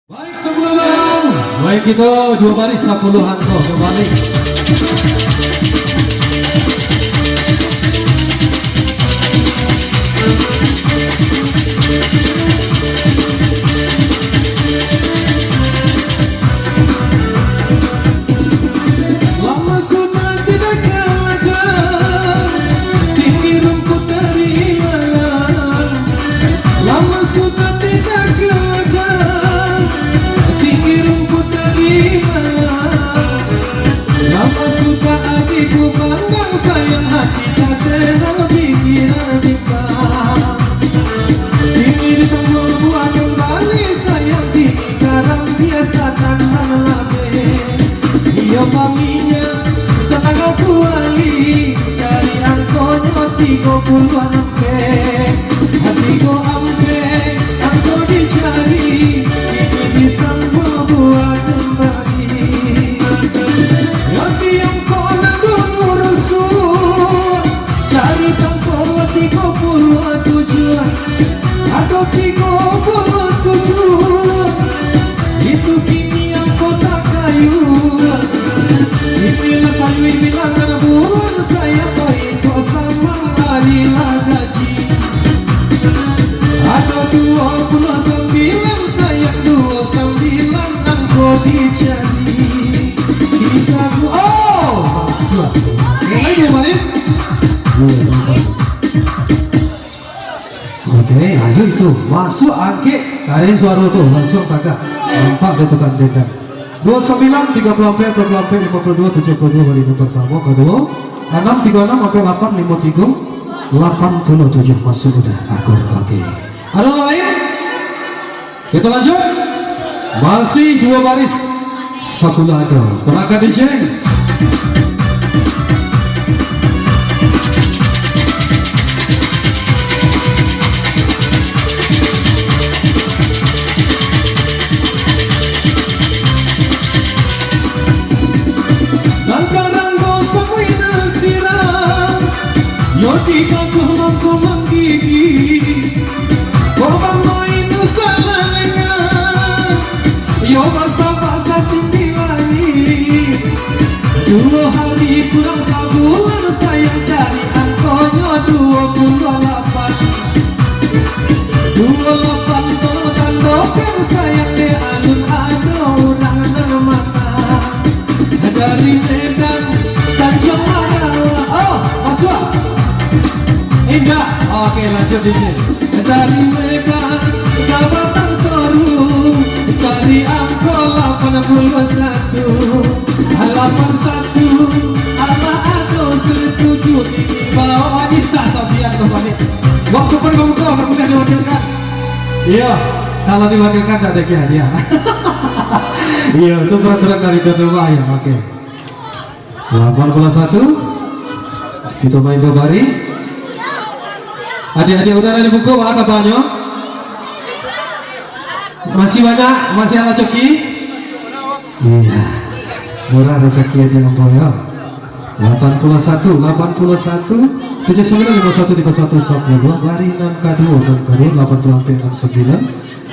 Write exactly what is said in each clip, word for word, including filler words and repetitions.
Baik, sambuangan. Baik, kito duo baris sapuluah angko kembali. Lama sudah tidak kelihatan, tinggi rumput dari malam. Lama sudah tidak kelihatan, tinggi rumput dari malam. Lama sudah adikku pandang sayang, hati tak tenang, pikiran bimbang. Kini disambung buah kembali sayang, kini garam biasa tanam lame. Iyo paminyo, satangah kuali, cari angkonyo tigo puluah ampek. Tigo ampek angko dicari, kini disambung buah kembali. Tapi angko nan dulu rusuh, cari tangko tigo puluah tujuah. Ado tigo puluah tujuah, itu kini angko tak kayu. Inilah sayuik bilangan bulan sayang, baik kok samang ari lah gaji. Ado duo puluah sambilan sayang, duo sambilan angko dicari. Kisah ku, oh, masuak. Yang lain yang manis? Duo, yang manis. Oke, ayo itu. Masuak angkek. Karen suaro tu, langsung tagak. Nampak dia tukang dendam. Duo sambilan, tigo puluah ampek, duo puluah ampek, limo puluah duo, tujuah puluah duo, bari nan partamo, kaduo, anam tigo anam, ampek lapan limo tigo, lapan puluah tujuah, masuak udah akur. Oke. Ado nan lain? Kito lanjuik. Masih duo baris. Sapuluah angko. Perangkat D J. Yo di kakuah mangko manggigi, kok bamain usah lalengan. Yo basa-basa tinggi langik. Duo hari kurang sabulan, sayang cari angkonyo duo puluah lapan. Duo lapan tolong tandokan, sayang dek alun ado urang nan manang. Dari Medan, Tanjuang Marawa. Oh, masuak. Indak. Oke, lanjuik, D J. Dari Medan ka Batang Toru, cari angko lapan puluah satu. Lapan satu, alah ado setuju, kini bawa Anissa Sabian tu balik. Waktu pun kamu tahu, kamu kan diwakilkan. Iya, kalau diwakilkan tak ada hadiah. Iya, itu peraturan dari tuan rumah ya, oke. Lapan puluh satu. Kita main dua baris. Adik-adik udah ada buku, apa kabarnya? Masih banyak, masih ala coki? Iya. Murah rezeki aja ambo ya. Lapan puluh satu, lapan puluh satu, tujuh sembilan lima satu tiga satu sepuluh. Bari nan kaduo, nan kaduo, lapan puluh ampek enam sembilan.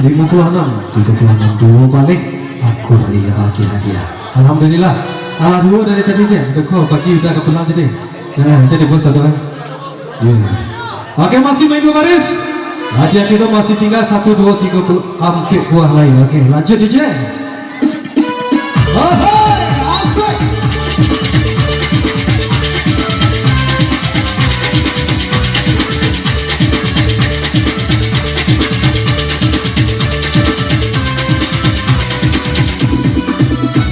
Limo puluah anam, tigo puluah anam, duo baleh. Akur, iya, oke, hadiah. Alhamdulillah. Alah, duo dari tadi je. Deko, pagi udah ka pulang tadi. Nah, jadi bos ada, kan? Ya. Oke, masih main dua baris. Hadiah kita masih tinggal satu, dua, tiga puluh, ampek buah lain. Oke, lanjut, D J. Ahai, asik.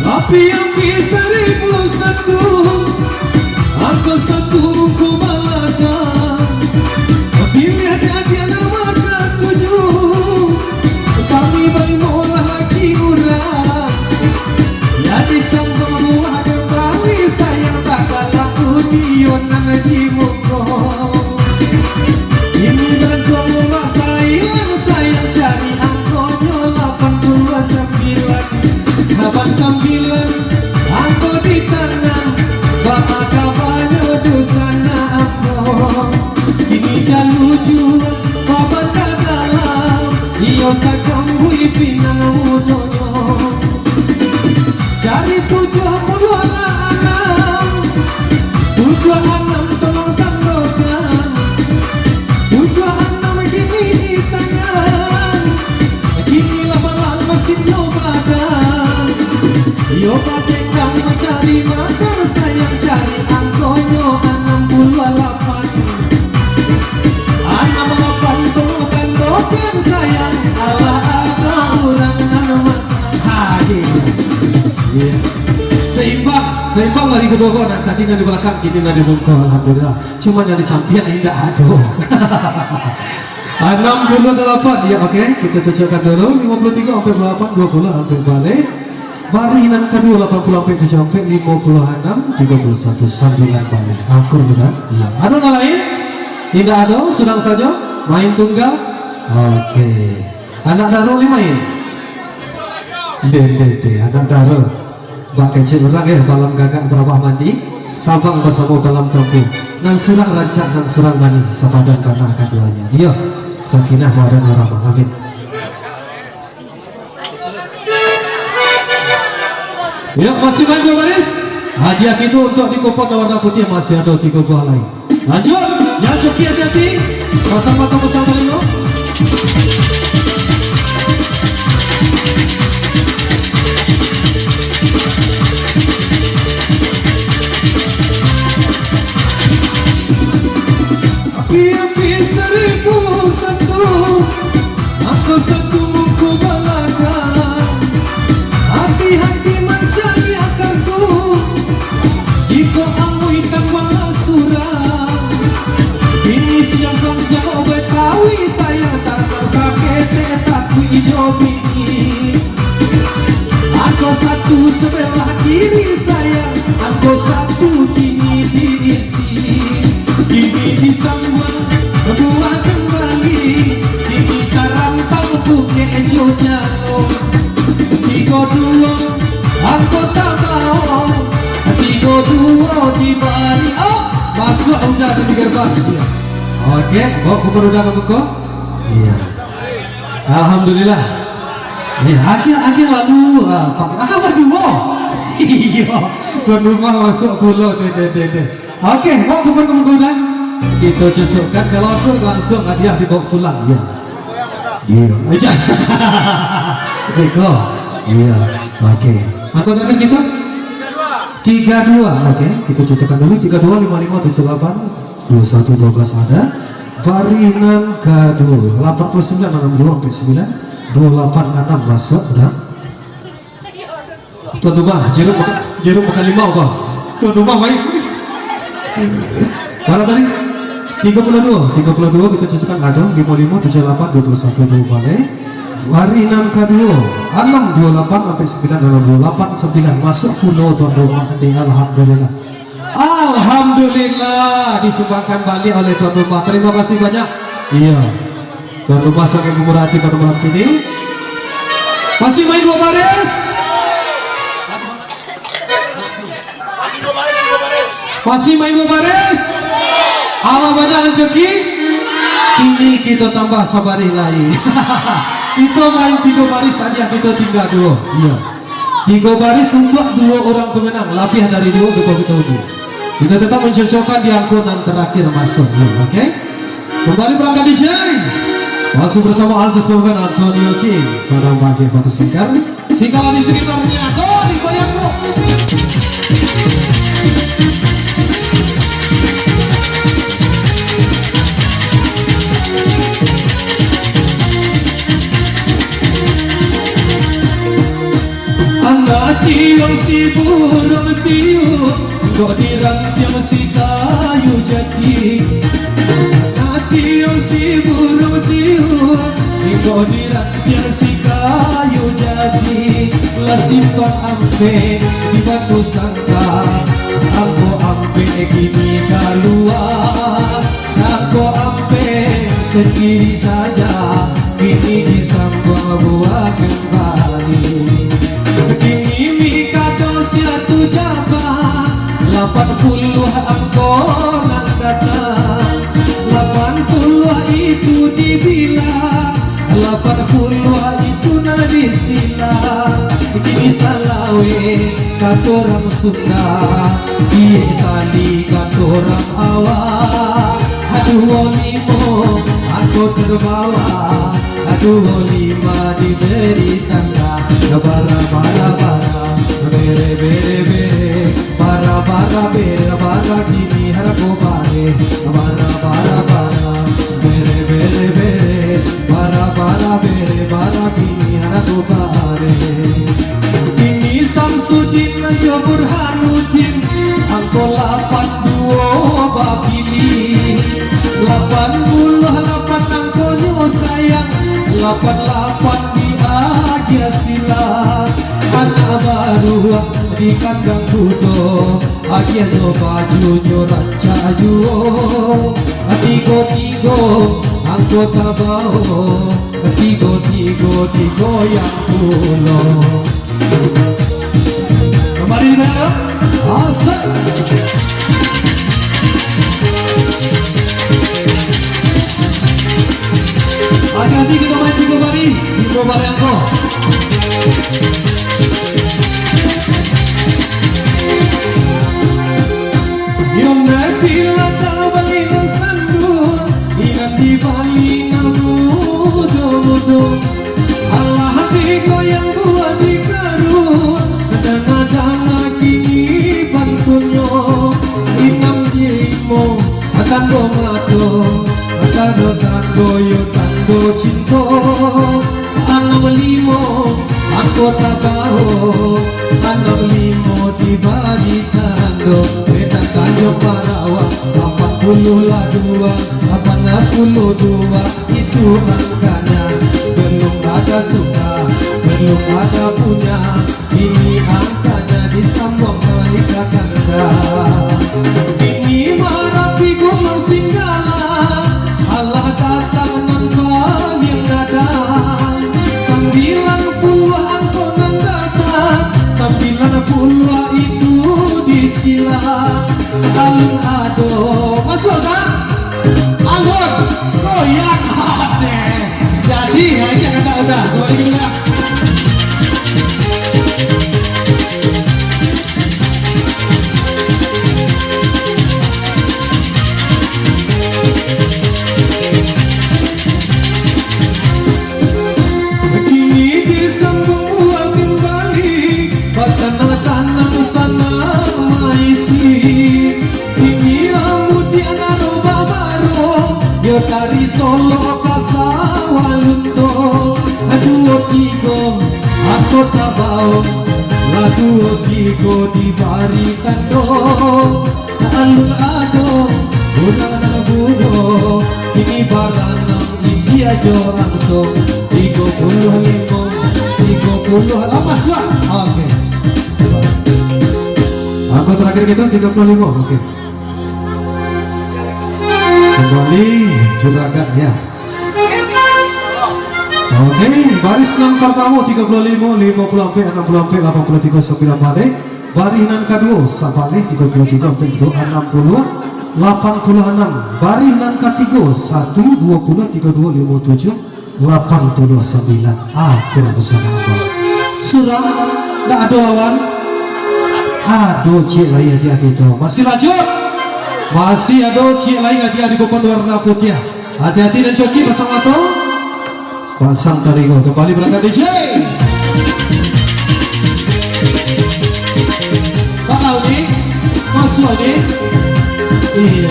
Api-api saribu satu, angko satu muko balakang. Pilih hadiah nan mangkatuju, kami baimolah laki urang. Jadi sambung buah kembali, sayang tak galak undian nan di muko. Ini bantuan umak sailang, sayang cari angkonyo lapan puluh sembilan. Lapan sembilan. pinang mudonyo. Dari tujuah puluah anam, tujuah anam tolong tandokan. Tujuah anam kini di tangan. Kini lah malam masih yo badan. Yo badan mancari makan sayang, cari angkonyo anam puluah lapan. Anam lapan tu tandokan sayang, alah ado urang nan ma-, hadir. Iya. Seimbang, seimbang lari kedua gol. Nah, tadi nan di balakang, kini nan di muko, alhamdulillah. Cuma nan di sampiang indak ado. Anam puluah dalapan, ya, oke. Kita cocokkan dulu. Limo puluah tigo ampek dua puluh lapan, dua puluh ampek baleh. Baris nan kaduo, lapan puluah ampek tujuah ampek, limo puluah anam, tigo puluah satu, sambilan baleh. Akur budak. Iya. Ado nan lain? Indak ado, surang sajo. Main tunggal. Oke. Anak daro ni main? Deh, deh, deh. Anak daro. Bak kecek urang, eh, malam gagak barabah mandi. Sabang basamo dalam tampuah. Nan surang rancak, nan surang manih. Sapadan tanah kaduonyo. Iyo. Sakinah mawadah warahmah. Amin. Ya, masih main dua baris. Hadiah kito untuak di kupon nan warna putiah masih ado tigo buah lai. Lanjut, yang coki hati-hati. Pasang mata, pasang talingo. Api-api saribu satu, angko satu mangko balakang. Hati-hati mancari akan tu, jikok amui tambalah surang. Kini siang panjang Betawi, sayang tanah saketek takuik jo bini. Angko satu sabalah kiri sayang, angko satu kini diisi. Kini disambuang buah kambali, kini tarantang bungek jo jalo. Tigo duo, angko tabao, tigo duo dibari. Oh, masuak udah di gerbang. Oke, bawa kupon udah ka muko. Iya. Alhamdulillah. Iya, akhir, akhir lalu, ah, Pak, ah, baduo. Iya, tuan rumah masuak pulo, deh, deh, deh, deh. Oke, bawa kupon ka muko dah. Kito cocokkan, kalau akur langsung hadiah dibawa pulang, ya. Iya. Aja. Iko. Iya. Oke. Angko terakhir kito? Tiga dua. Oke, kito cocokkan dulu. Tiga dua, lima lima, tujuh lapan. Dua satu dua belas ada. Baris nan kaduo, lapan puluh sembilan, anam dua ampek sembilan, dua lapan anam masuak, udah. Tuan rumah, jeruk makan, jeruk makan limau, bah. Tuan rumah, baik. Bara tadi? Tiga puluh dua, tiga puluh dua kita cocokkan ada, lima lima, tujuh lapan, dua puluh satu, dua baleh. Baris nan kaduo, anam dua lapan ampek sembilan, anam dua lapan sembilan, masuak pulo tuan rumah, deh, alhamdulillah. Alhamdulillah, disumbangkan baliak oleh tuan rumah. Terima kasih banyak. Iya. Tuan rumah sangat murah hati pada malam ini. Masih main dua baris? Masih main dua baris? Alah banyak rezeki. Kini kito tambah sabaris lai. Kito main tigo baris, hadiah kito tingga duo. Iya. Tigo baris untuak duo urang pemenang, labiah dari duo, betul-betul uji. Kita tetap mencocokkan di angko nan terakhir masuk, oke? Kembali perangkat D J. Masih bersama artis pemain Antonio King, Padang Bahagia Batu Singkar. Singkawang di sekitarnya, go, digoyang, bro. Anak tiong si burung tiup, kok dirantiang si kayu jati. Anak tiong si burung tiup, kok dirantiang si kayu jati. Lah simpang ampek di Batu Sangka, angko ampek kini kalua. Angko ampek sendiri saja, kini disambuang buah kambali. Kini mikado siatu jabang, lapan puluah angko nan datang. Lapan puluah itu dibilang, lapan puluah itu Di sila, kini salawek, kato urang Sunda, ciek tali, kato urang awak, duo limo, angko tabawa, duo limo dibari tanda, bara, bara, bara, bere, bere, bere, bara, bara, bere, bara, kini harapo bare, bara, bara, bara, bere, bere, bere, bara, bara, bere, bara, kini harapo bare. Kini Samsudin jo Burhanuddin, angko lapan duo bapilih. Lapan puluah lapan angkonyo sayang, lapan lapan diagiah sila. Anak baruak di kandang kudo, agiahnyo bajunyo rancak juo. Tigo-tigo angko tabao, tigo-tigo digoyang pulo. Kembali di dalam. Asik. Hati-hati, kita main tiga kali. Tiga kali angko. Yo, nanti lah tabali nan sandun, inan dibali nan mudo-mudo. Alah, digoyang buah dikarun, kadang-kadang kini pantunnyo. Inam jimo, tando mato, tando-tando yo tando cinto. Anam limo, angko tabao, anam limo dibari tando, Medan Tanjuang Parawang, lapan puluah lah dua, lapan puluah dua, itu angkanya. Belum ada suka, belum ada punya, ini angkanya disambuang malaikat ganda. Ini Marapi Gunung Singgala, alah datang nan paliang gadang. Sambilan puluah angko nan datang, sambilan puluah itu di sila. Alun ado, masuk tak? Alun, goyang ade. Jadi, ya, ini kata udah, kembali ke belakang. Kini disambuang kembali, batanam-tanam sanang maisi. Kini rambut di anak roba baru, yo tari Solok ka sawah Lunto. Duo tigo, angko tabao, lah duo tigo dibari tando. Alun ado urang nan budo, kini baranang India jo Ransong. Tigo puluah limo, tigo puluah, ah, masuk. Oke. Angko terakhir kita tiga puluh lima, oke. Kembali juragan, ya. Oke, baris nan partamo tigo puluah limo, limo puluah ampek, anam puluah ampek, lapan puluah tigo, sambilan baleh. Baris nan kaduo sabaleh, tigo puluah tigo, ampek tigo, anam puluah, lapan puluah anam. Baris nan katigo, satu, duo puluah, tigo duo, limo tujuah, lapan puluah sambilan. Ah, kurang usaha abang. Surang, ndak ado lawan. Ado ciek lai hadiah kito. Masih lanjut. Masih ado ciek lai hadiah di kupon warna putiah. Hati-hati nan coki, pasang mato. Pasang talingo. Kembali berangkat D J. Tahu ni? Masuk ni? Iya.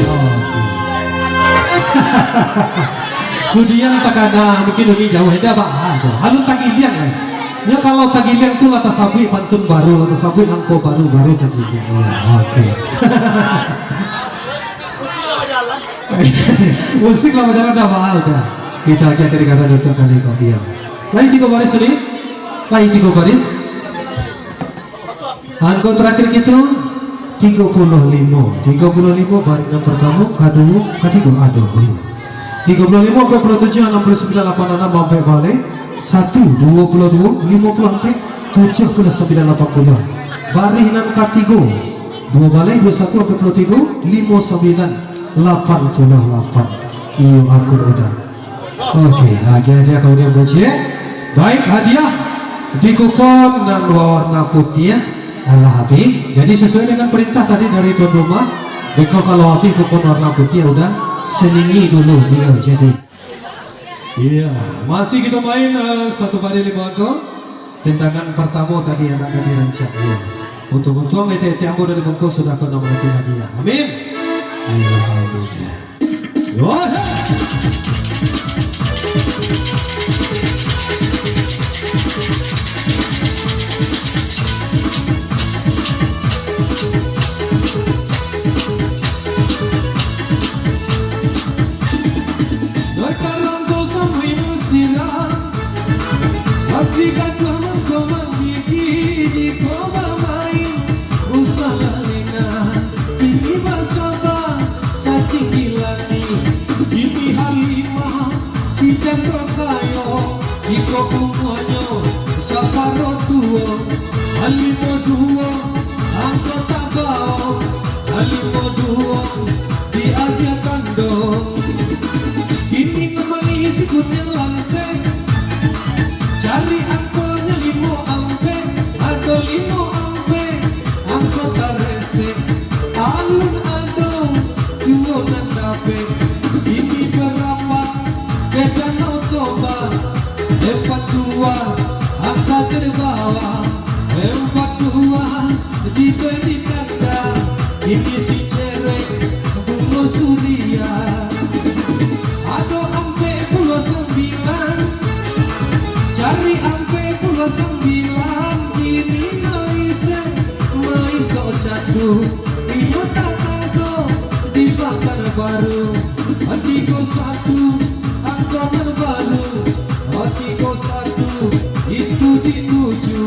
Kudian takana, mungkin uni jauah, indak ba-, ah, tu. Alun tagiliang, kan? Ya, kalau tagiliang tu lah tasabuik pantun baru, lah tasabuik angko baru, baru tagiliang. Iya, oke. Musik lah bajalan dah, ba-, ah, udah. Kita akhiri kata untuk kali kau, iya. Lai tigo baris tadi? Lai tigo baris? Angko terakhir kito, tigo puluah limo. Tigo puluah limo, baris nan partamo, kaduo, katigo, ado. Tigo puluah limo, ampek puluah tujuah, anam puluah sambilan, lapan anam, ampek baleh. Satu, duo puluah duo, limo puluah ampek, tujuah puluah sambilan, lapan puluah. Baris nan katigo, duo baleh, duo satu, ampek puluah tigo, limo sambilan, lapan puluah lapan. Iyo, akur udah. Oke, lagi aja kau ni, Bocil. Baik, hadiah di kupon nan bawarna putiah, alah abih. Jadi, sesuai dengan perintah tadi dari tuan rumah, beko kalau abih kupon warna putiah, udah selingi dulu, iyo, jadi. Iya, masih kita main, eh, satu baris limo angko. Tendangan pertama tadi yang nak dirancang, iya. Untung-untung, etek-etek ambo dari bungkus sudah kena menanti hadiah. Amin. Iya, amin. Wah. Bakarangko sambil silang, tapi katuah mangko manggigi di ko bamain. Usah lah lengah, kini basaba satinggi langik. Kini Halimah si jando kayo, iko umuanyo saparo tuo. Alimo duo angko tabao, alimo duo diagiah kando. Kini nan manih si kuniang langsek, cari angkonyo limo ampek, ado limo ampek angko taresek. Alun ado juo nan dapek. Kini barapak ka Danau Toba, empat dua angka terbawa, empat dua diberi tanda. Kini si cerek bungo suria. Ado ampek puluah sambilan, cari ampek puluah sambilan, kini maise, maiso candu. Inyo tak angko di Bakarbaru, tigo satu angko nan baru, tigo satu itu dituju.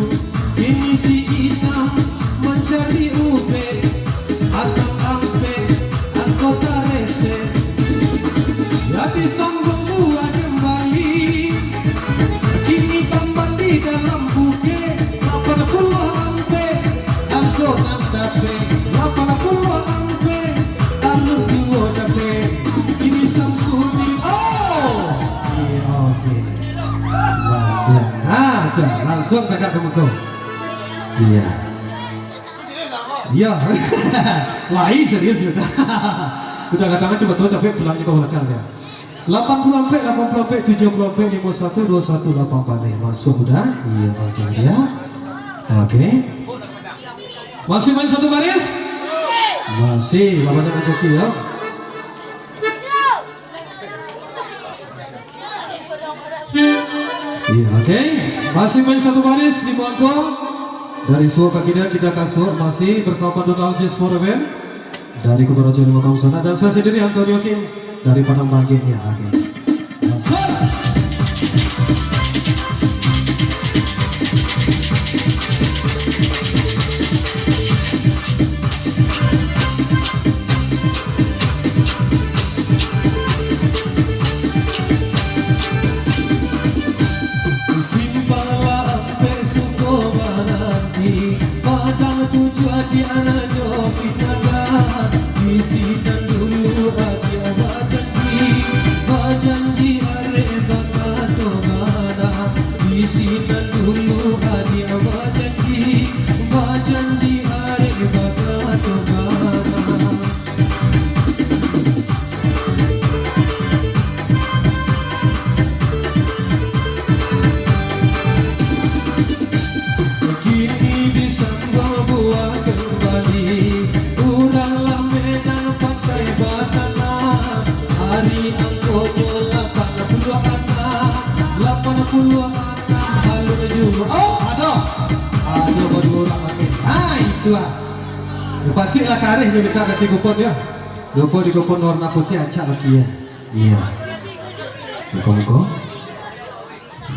Kini si Inang mancari ubek, atang ampek angko taresek. Jadi sombong buah kembali, kini tamban di dalam bukek. Lapan puluah ampek angko nan dapek, lapan puluah ampek alun juo dapek. Kini Samsudin, oh! Iya, oke. Masuk. Ah, tu, langsung tagak ka muko. Iya. Iya. Lain serius gitu. Udah katakan cuma tahu capek pulangnya ke belakang dia. Lapan puluah ampek, lapan puluah ampek, tujuh puluh ampek, limo satu, dua satu, lapan baleh. Masuk udah? Iya, oke dia. Oke. Masih main satu baris? Masih, lawannya rezeki ya. Iya, oke. Masih main satu baris di Muangko. Dari suok ka kida, kida ka suok. Masih bersama Donald Jazz Foreman. Dari Kutarajo Lima Kaum Sanak. Dan saya sendiri, Antonio Kim. Dari Padang Bangkek. Iya, oke. Simpang Lampek suko baranti, Padang Tujuah di Ananyo Pinaga, di sinan dulu adiak bajanji, bajanji arek bakato bana, di sinan dulu adiak bajanji, bajanji arek bakato bana. Kini disambung buah kembali, urang Lamedan pakai batanam. Ari angkonyo lapan puluah anam, lapan puluah anam alun juo. Oh, ado. Ado baduo urang lagi. Ha, itu lah. Patik lah kareh nyo mintak ganti kupon dia. Lupo di kupon warna putiah acak aki ya. Iya. Muko-muko.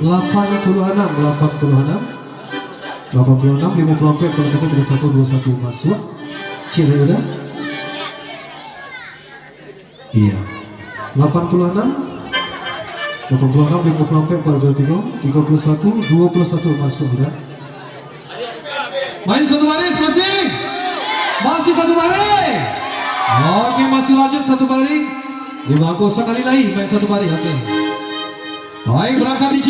Lapan puluah anam, lapan puluah anam. Lapan puluah anam, limo puluah ampek, kalau kita tiga satu, dua satu masuk. Cik, udah? Iya. Lapan puluah anam. Lapan puluah anam, limo puluah ampek, empat puluh tiga, tiga puluh satu, dua puluh satu masuk, udah? Main satu baris, masih? Masih satu baris? Oke, masih lanjut satu baris. Di bangku sekali lagi, main satu baris, oke. Baik, berangkat D J.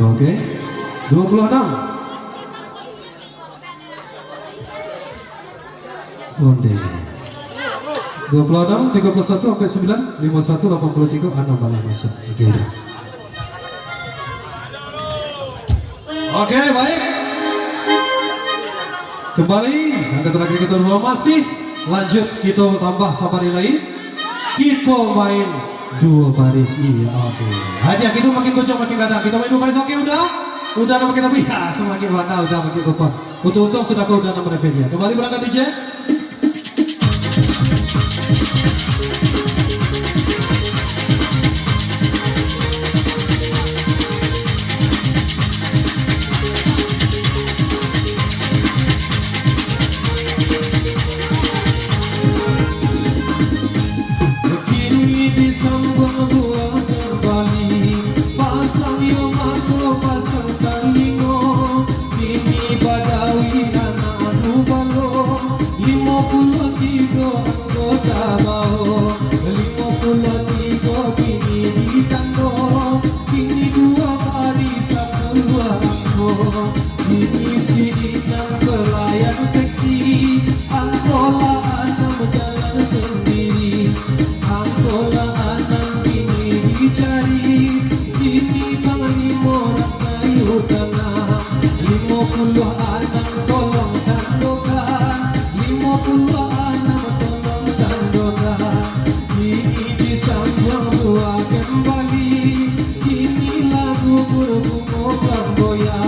Oke. Dua puluh enam. Onde. Dua puluh enam, tiga puluh satu, sampai sembilan, lima satu, delapan puluh tiga, enam baleh masuk. Oke, udah. Oke, baik. Kembali, angka terakhir kita dua masih lanjut, kita tambah sabari lain. Kita main dua baris, iya, oke. Hadiah kita makin gocong, makin gadang. Kita main dua baris, oke, udah? Udah, nama kita biar semakin bangga, udah makin kokoh. Untung-untung sudah kau udah nama dia. Kembali berangkat D J. Kini disambuang buah kambali, pasang yo mato, pasang talingo, kini badawi anak anu balo, limo puluah tigo angko tabao, limo puluah tigo kini ditando, kini duo ari sapuluah angko, kini si inang pelayan seksi, angko lah anam jalan sandiri, angko lah anam kini dicari, kini panglimo rang kayu tanah, limo puluah anam tolong tandokan, limo puluah anam tolong tandokan, kini disambuang buah kambali, kini lagu berbungo kamboya,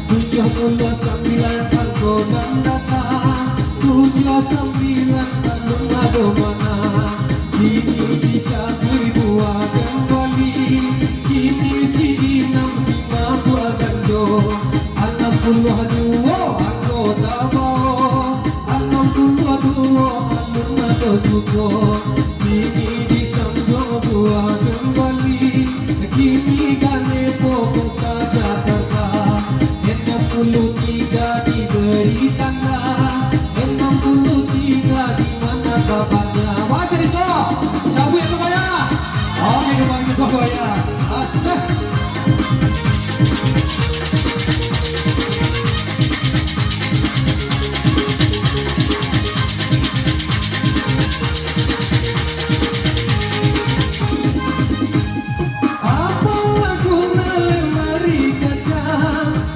tujuah puluah sambilan angko nan datang, tujuah sambilan alun ado manang, kini dicabui buah kambali, kini si inang dimabuak gando, anam puluah duo angko tabao, anam puluah duo alun ado suko, kini disambuang buah kambali, kini kanai pokok ka Jakarta, anam puluah tigo diberi tanda, anam puluah tigo di mana kabarnyo? Baca di siko. Sabuik tu, Buya. Oke, kembali kita, Buya. Asik. Apolah guno lemari kaca,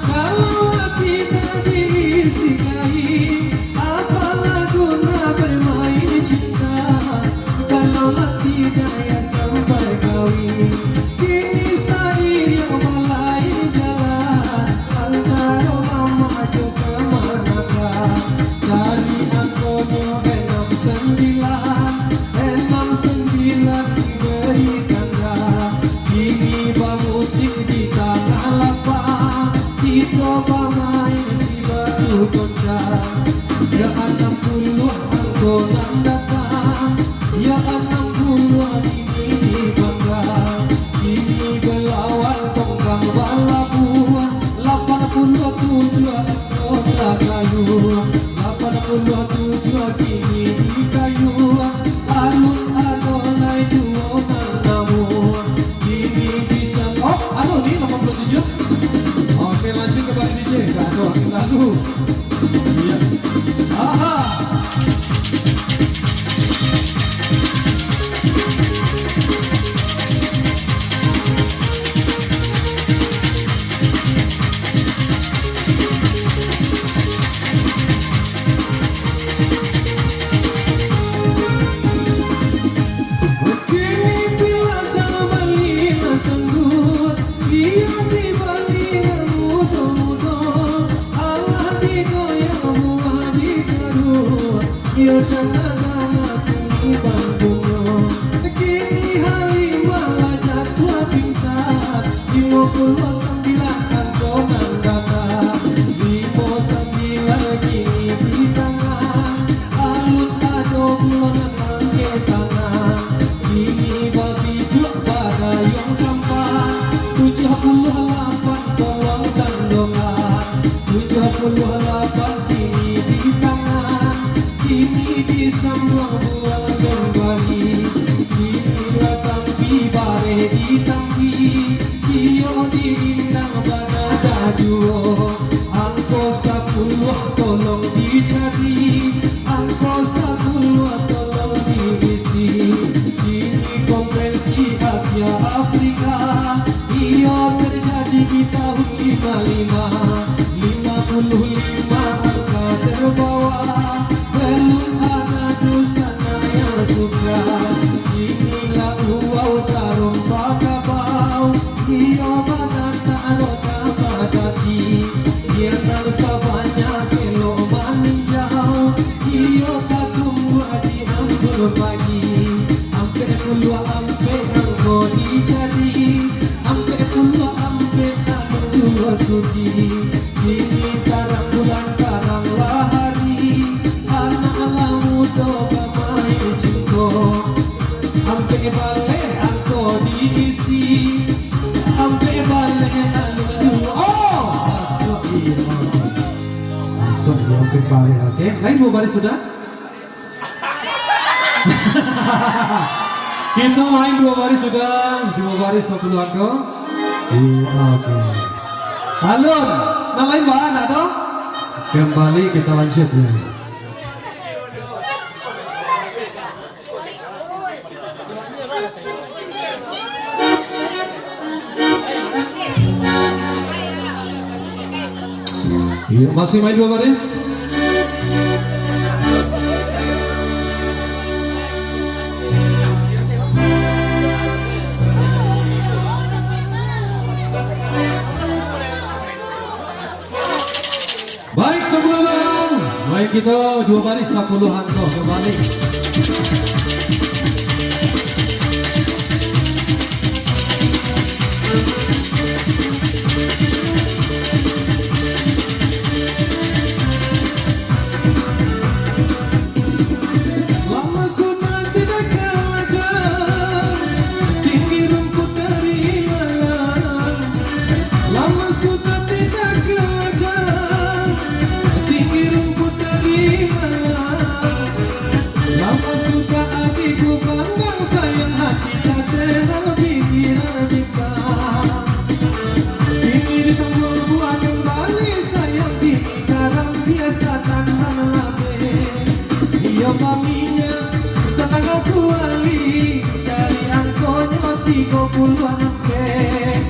kalau ati indak diisi kain? Apolah guno bermain cinta, kalau ati indak sampai kawin? Kini sairing balain jalan, antaro mamak jo kamanakah. Dari angkonyo anam sambilan, anam sambilan diberi tanda. Kini bamusik di tangah lapang, kito bamain si batu goncang. Yo anam puluah angko nan datang, yo anam puluah kini dibangga. Kini balawan tongkang balabuah, lapan puluah tujuah angko lah kayu, lapan puluah tujuah kini dikayu, alun ado lai juo nan namuah. Kini bisa, oh, ado ni lapan puluah tujuah. Oke, lanjut ka D J, ado lagu. Iya. Aduh, angko sapuluah tolong dicari, angko sapuluah tolong diisi. Kini konferensi Asia Afrika, iyo terjadi di tahun lima lima, lima puluh lima angka terbawa. Belum ada dosa nan suka. Inilah uwau tarompa kabau, iyo bana tarota batati. Bia nan sabanyak elok maninjau, iyo tatumbuah di ambun pagi. Ampek puluah ampek angko dicari, ampek puluah ampek alun juo sudi. Kini tarang bulan, taranglah hari, anak lah mudo bamain jingko. Ampek baleh angko diisi, ampek baleh alun juo. Oh, masuak iyo. Masuak iyo, ampek baleh, oke. Lain duo baris sudah? Kita main duo baris sudah, duo baris sapuluah angko. Iya, oke. Alun, nan lain ba, ndak ado? Kembali kita lanjut ya. Iya, masih main duo baris. Baik, sapuluah bang. Baik, kita duo baris sapuluah angko kembali. Lama sudah tidak kelihatan, tinggi rumput dari lalang. Lama sudah tidak kelihatan, tinggi rumput dari lalang. Lama sudah adikku pandang sayang, hati tak tenang, pikiran bimbang. Kini disambung buah kembali sayang, kini garam biasa tanam labeh. Iyo baminyak satangah kuali, cari angkonyo tigo puluah ampek.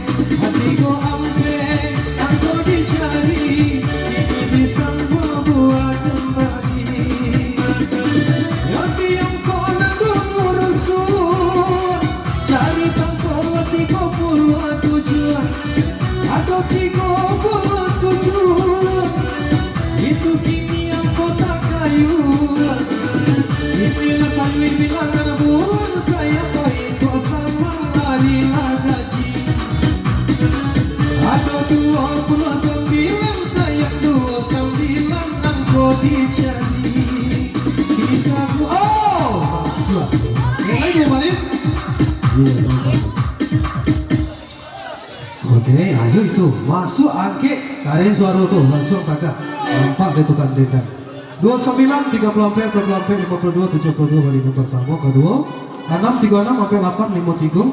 Tigo ampek angko dicari, kini disambung buah kembali. Yo di angko nan dulu rusuh, cari angko tigo puluah tujuah atau tigo puluah tujuah. Itu kini angko tak kayu. Inilah sayuik bilangan bulan sayang, oi, kok samang ari lah gaji. Ado duo puluah sambilan sayang, duo sambilan angko dicari. Kisahku, oh, masuak. Oke, lagi, Malis. Iya, bagus. Oke, ayo itu. Masuak angkek, karen suaro tu, langsung tagak. Nampak dia tukang dendam. Duo sambilan, tigo puluah ampek, duo puluah ampek, limo puluah duo, tujuah puluah duo, bari nan partamo, kaduo, anam tigo anam, ampek lapan, limo tigo,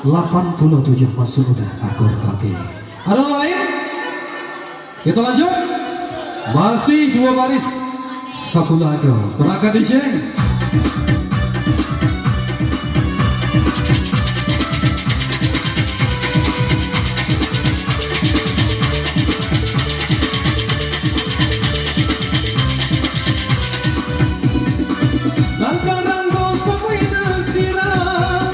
lapan puluah tujuah, masuak udah akur, oke. Ado lain? Kita lanjut. Masih duo baris. Sapuluah angko. Perangkat D J. Nan karang dosa muina sirah,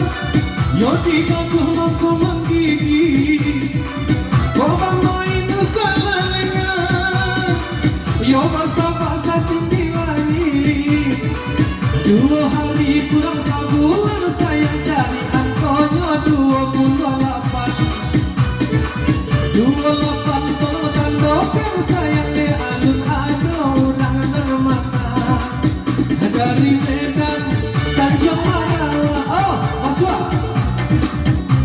yo di kampung mangko manggigik. Ko bamain salah lengah, yo basabak satinggi langik. Duo hari kurang sabulan, sayang cari angkonyo duo puluah lapan. Duo lapan tolong tandokan sayang, dek alun ado urang nan manang. Dari Medan, Tanjuang Marawa. Oh, masuak.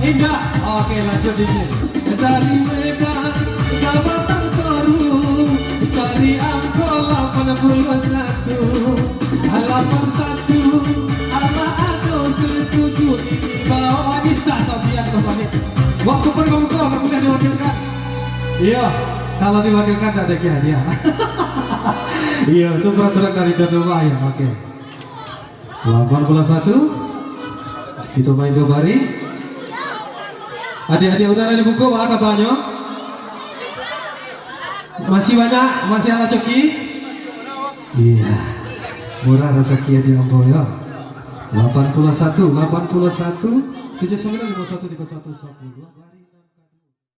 Indak. Oke, lanjut di sini. Dari Medan, ka Batang Toru, cari angko lapan puluah satu. Lapan satu, alah ado setuju ini bawa di sasabian kembali. Waktu pergongkong, aku sudah diwakilkan. Iyo, kalau diwakilkan tak ada hadiah. Iyo, itu peraturan dari tuan rumah ya. Oke. Lapan puluh satu. Kita main dua baring. Adik-adik udah ada buku, mana kabarnya? Masih banyak, masih ala coki? Iya. Murah rezeki adik ambo ya. Lapan puluh satu, lapan puluh satu, tujuh sembilan lima satu tiga satu sepuluh.